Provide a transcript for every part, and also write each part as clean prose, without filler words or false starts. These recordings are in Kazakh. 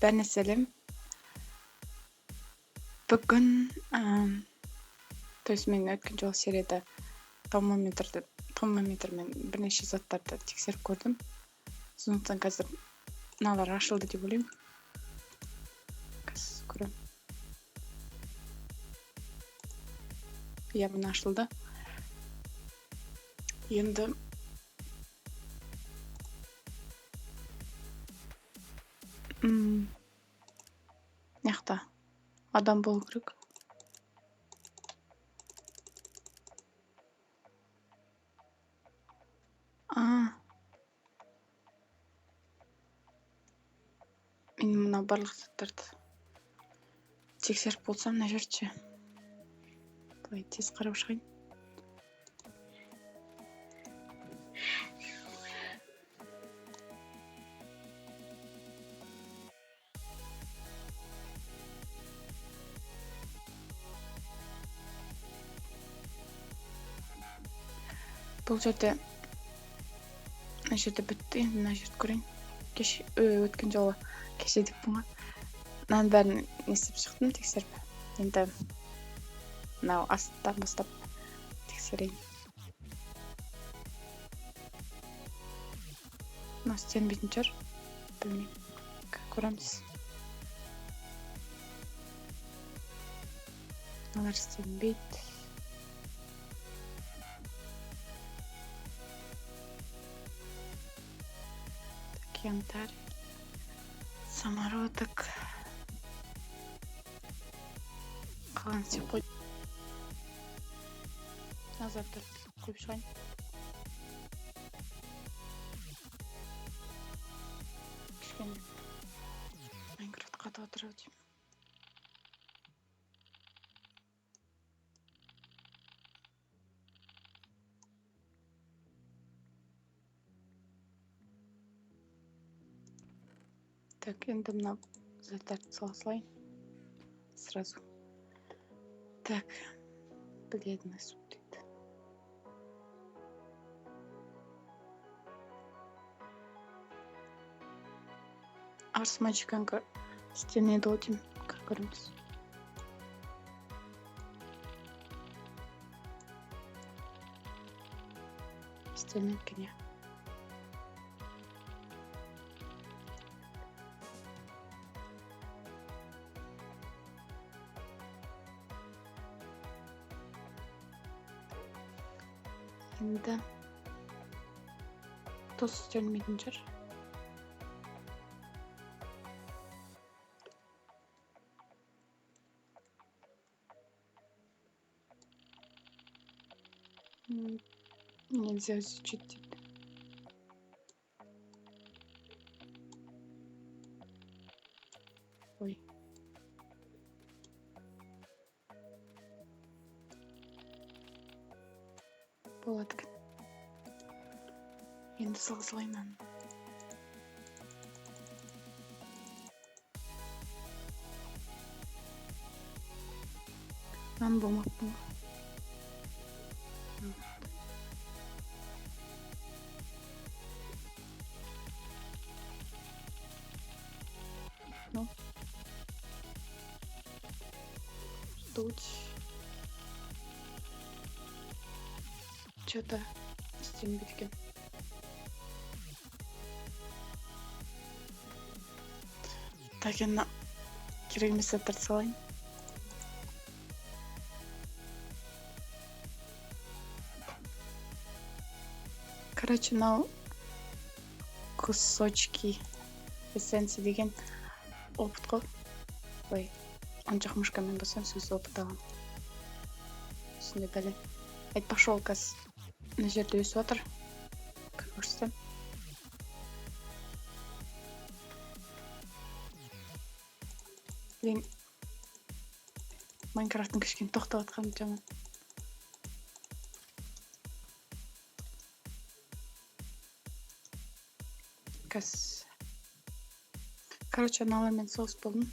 Бәріне сәлем. Бүгін, то есть мен өткен жолы серияда томометрмен бірнеше заттарды тексеріп көрдім. Сондықтан қазір мыналар ашылды деп ойлаймын. Қазір көремін. Иә, міне ашылды. Енді мына адам болу керек. А. Мен мына барлық заттарды тексеріп болсам мына жерді ше. Былай тез қарап шығайын. Бұл жерде мына жерде бітті, енді мына жерді көрейін. Кеше, өткен жолы кеше деппін ғой. Мынаның бәрін не істеп шықтым, тексеріп. Енді мынау астынан бастап тексерейін. Мынау істелінбейтін шығар, білмеймін. Көреміз. Мыналар істелінбейді. Янтарь, самородок. Қалған істеп қой. Назарды қойып шығайын. Кішкене Майнкрафт қатып отыр ау деймін. Так, енді мына заттарды сала салайын. Сразу. Так, бледный суп дейді. Арс мальчиканка істелінеді ғой деймін. Көреміз. Істелінеді екен, иә. Енді тұз істелінбейтін шығар. Нельзя изучить дейді. Ой. Болады екен. Енді салғызлайын мынаны. Нан болмаппын ғой. Ну. Ртуть. Чё-то істелінбейді екен. Так, енді керек емес заттарды салайын. Короче, мынау кусочки эссенции деген опыт қой. Ой, оң жақ мышкамен бассам, сөзсіз опыт аламын. Сондай бәле. Айтпақшы, ол қазір мына жерде өсіп жатыр. Көрсетемін. Блин, Майнкрафттың кішкене тоқтап жатқаны жаман. Қазір. Короче, аналармен соғыс болдым.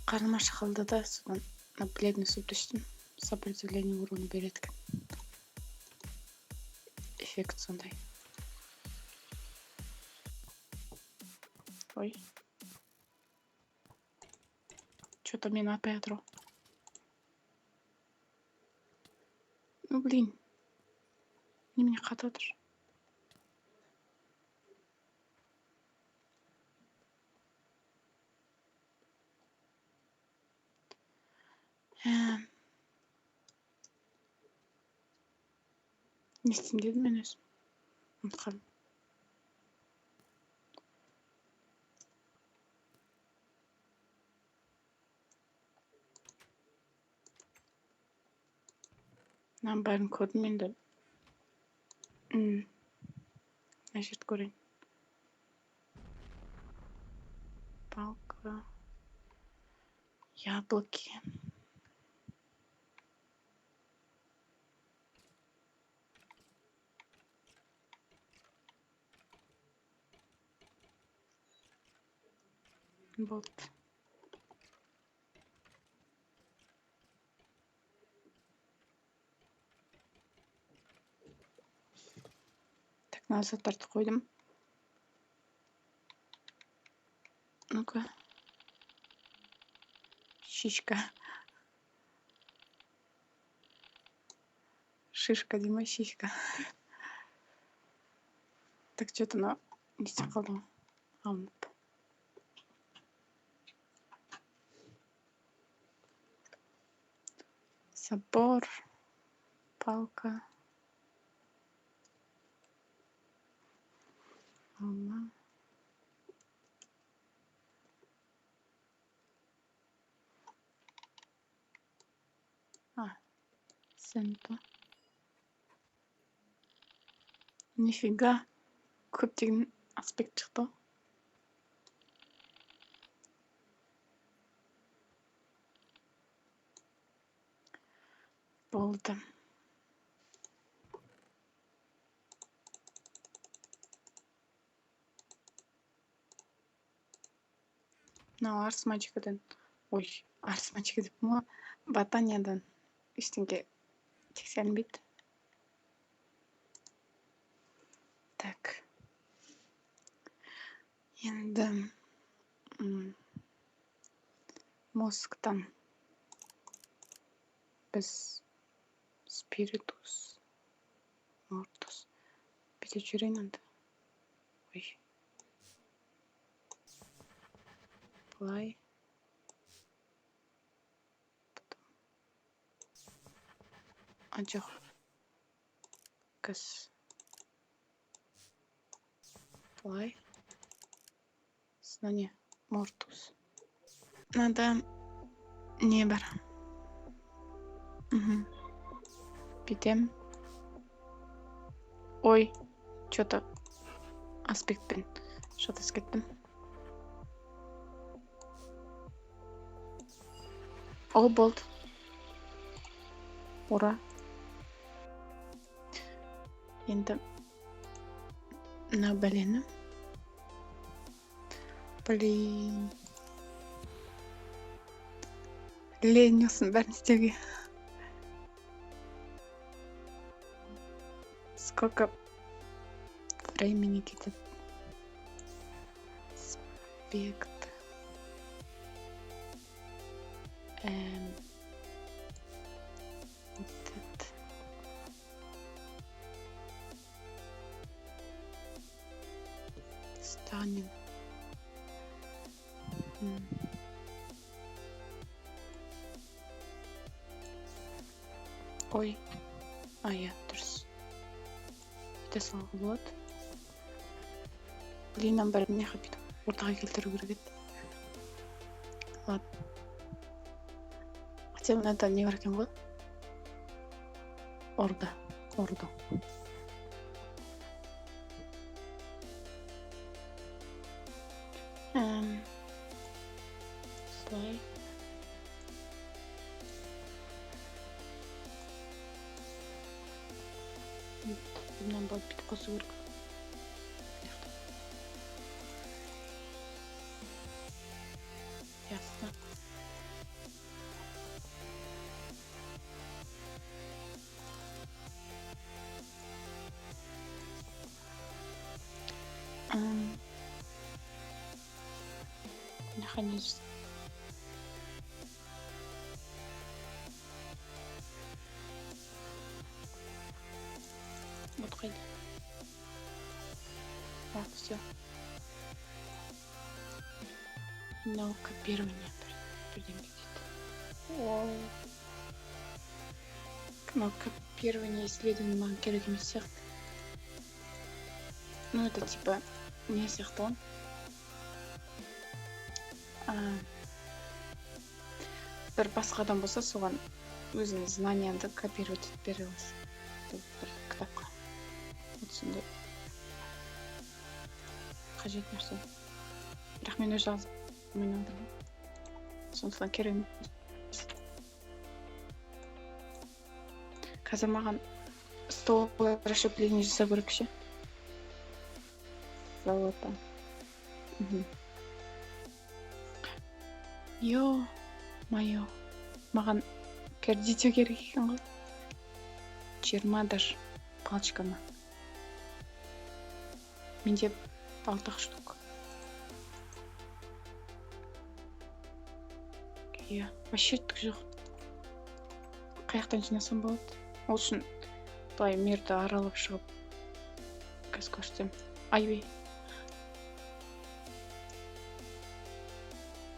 Қарным аша қалды да, содан мына бледный супты іштім. Сопротивление уроны береді екен. Эффект сондай. Ой. Че-то мені атпай жатыр ғой. Ну блин. Немене қатып жатыр? Не істеймін дедім мен өзім. Ұмытып қалдым. Мынаның бәрін көрдім енді. Мына жерді көрейін. Палка. Яблоки. Болды. Так, мына заттарды қойдым. Ну-ка. Шишка. Шишка дей ма, шишка. Так, че-то мынау не істеп қалды ғой. Алынып. Забор, палка, алма. А, сенто. Нифига, көптеген аспект шықты. Болды. Мынау Арс Маджикадан, ой, Арс Маджика деппін ғой, Ботаниядан ештеңе тексерілмейді. Так. Енді мозгтан біз спиритус, мортус бүйтіп жіберейін енді. Ой. Былай. Потом. А, жоқ. Қазір. Былай. Мына не? Мортус. Мынада не бар? Бүйтем. Ой, че-то аспектпен шатасып кеттім. О, болды. Ура. Енді мына бәлені. Блин. Лень осының бәрін істеуге. Сколько времени кетеді. Аспект. Вот это. Станин. Ой. А, иә, дұрыс. Бүйте салуға болады. Блин, мынаның бәрін мына жаққа бүйтіп ортаға келтіру керек еді. Ладно. Хотя мынада не бар екен ғой? Орда. Ордо. Осылай. Мынаны барып бүйтіп қосу керек. Ясно. Механизм. Құрт қайда? Так, все. Мынау копирование бірдеңе дейді. Оу. Мынау копирование исследование маған керек емес сияқты. Ну, это типа не сияқты ғой. Бір басқа адам болса, соған өзіңнің знанияңды копировать етіп бере аласың. Бір кітапқа. Вот сондай қажет нәрсе. Бірақ мен өз жазып ойнадым. Сондықтан керек емес. Қазір маған стол расщепление жасау керек ше. Золото. Ё-моё. Маған пердитю керек екен ғой. 20 даже палочкама. Менде 6 штук. Иә, вообще түк жоқ. Қай жақтан жинасам болады? Ол үшін былай мирді аралап шығып қазір көрсетемін. Айбей.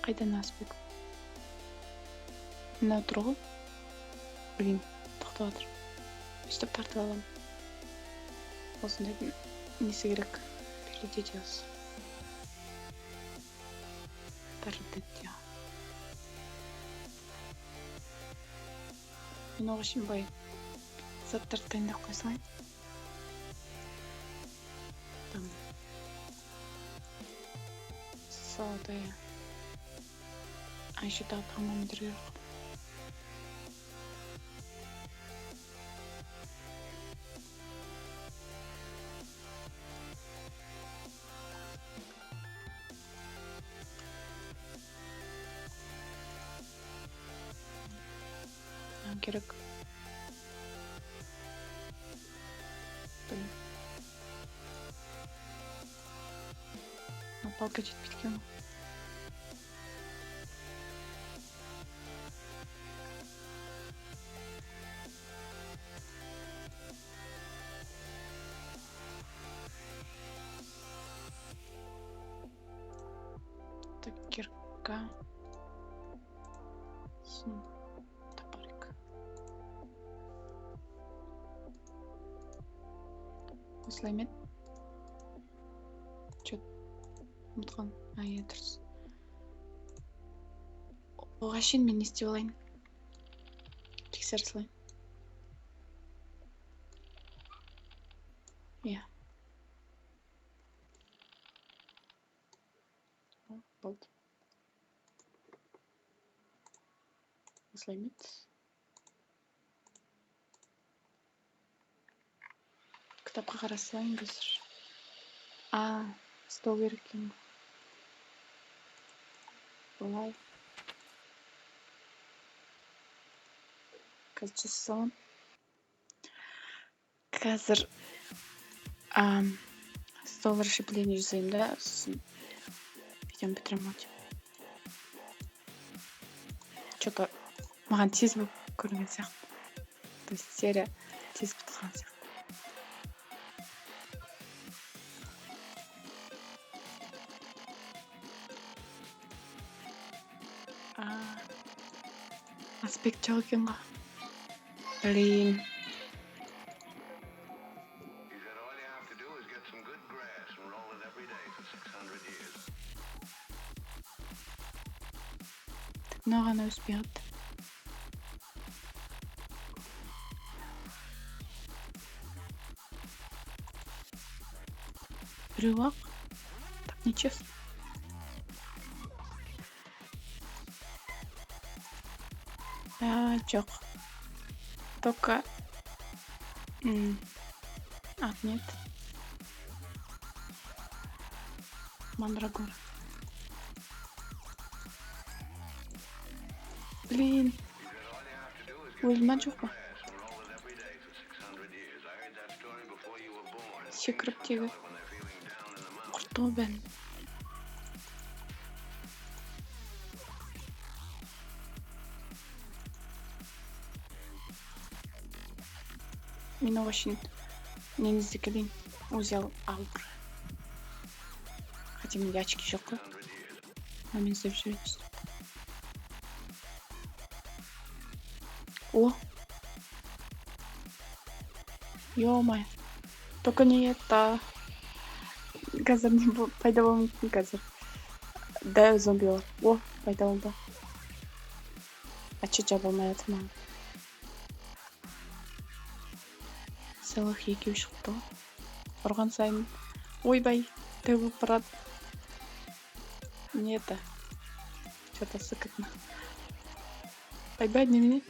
Қайдан аспек? Мынау тұр ғой. Блин, тоқтап жатыр. Өйстіп тартып аламын. Осындайдың несі керек? Перейдете. Мен оған шейін былай заттарды дайындап қоя салайын. Там сода. А еще тағы термометр керек. Керек. Блин. Палка жетпейді екен ғой. Так, кирка. Сосын топорик. Осылай ма еді? Чё ұмытқан? А, иә, дұрыс. Оға шейін мен не істеп алайын? Тексере салайын. Иә. Болды. Осылай ма еді? Кітапқа қарай салайын қазір. А, стол керек екен ғой. Былай. Қазір жасай саламын. Қазір стол расщепление жасаймын да, сосын видеоны бітіремін ғой. Чё-то маған тез болып көрінген сияқты. То есть серия тез бітіп қалған сияқты. Аспект жоқ екен ғой. Блин. He said all you have to do is get some good grass and roll it every day for 600 years. Мынау ғана өспей қалды. Біреу ақ. Так нечестно. А, жоқ. Только а, нет. Мандрагора. Блин. Өлді ма, жоқ па? Grass and roll it every day for 600 years. I heard that story before you were born. Секіріп тегі When they're feeling down in the mouth. Құртты ғой бәрін. Мен оған шейін Нені іздеп келейін? Узел аур. Хотя менде очки жоқ қой. Мына мен іздеп жүрейін. О! Ё-моё. Только не это. Қазір не пайда болуы мүмкін қазір. Дәу зомбилар. О, пайда болды. А чё жаба алмай жатыр маған? Целых екеу шықты ғой. Ұрған сайын ойбай, дәу болып барады. Не это? Чё-то сыкотно. Ойбай, немене?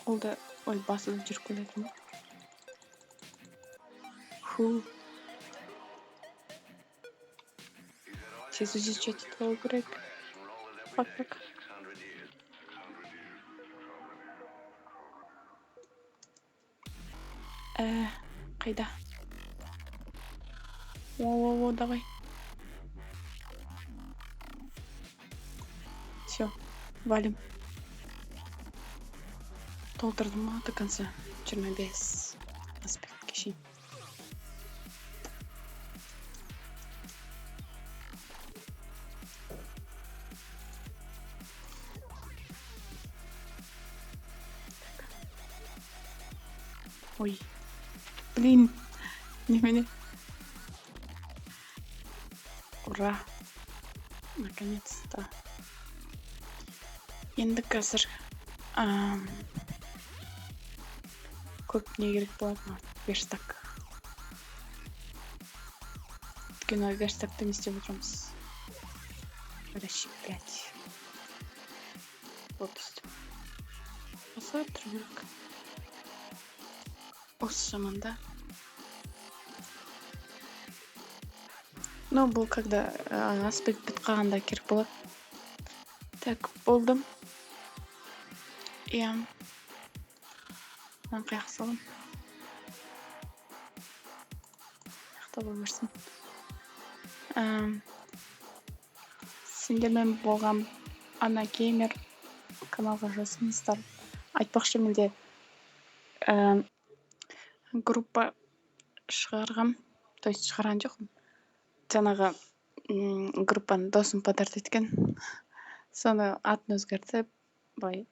Қолда, ой, басып жүріп келе жатыр ма? Фу. Тез изучать етіп алу керек. Пак, пак. Қайда? О, о, о, давай. Всё, валим. Толтырдым ғой до конца. 25 аспектке шейін. Ой, блин, немене. Ура, наконец-то. Енді қазір, көп не керек болады маған? Верстак. Өйткені верстакты не істеп отырмыз? Расщеплять. Вот өстіп. Осылай тұру керек. Осы заманда. Но бұл когда, аспект бітіп қалғанда керек болады. Так, болдым. Иә. Мынаны қаяққа саламын? Мына бола берсін. Сендермен болған Ана Геймер, каналға жазылыңыздар. Айтпақшы, менде, группа шығарғам, то есть шығарған жоқпын. Жаңағы, группаны досым подарок еткен. Соны атын өзгертіп, былай,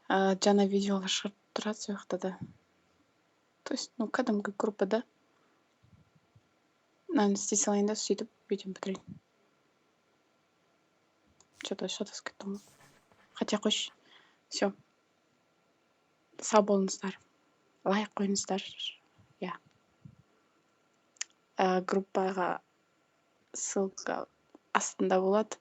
жаңа видеолар шығып тұрады сол жақта да. То есть, кәдімгі группа да. Мынаны істей салайын да, сөйтіп видеоны бітірейін. Чё-то шатасып кеттім ғой. Хотя қойшы. Всё. Сау болыңыздар. Лайк қойыңыздар. Иә. Группаға ссылка астында болады.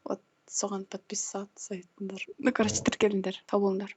Вот соған подписаться етіңдер. Тіркеліңдер. Сау болыңдар.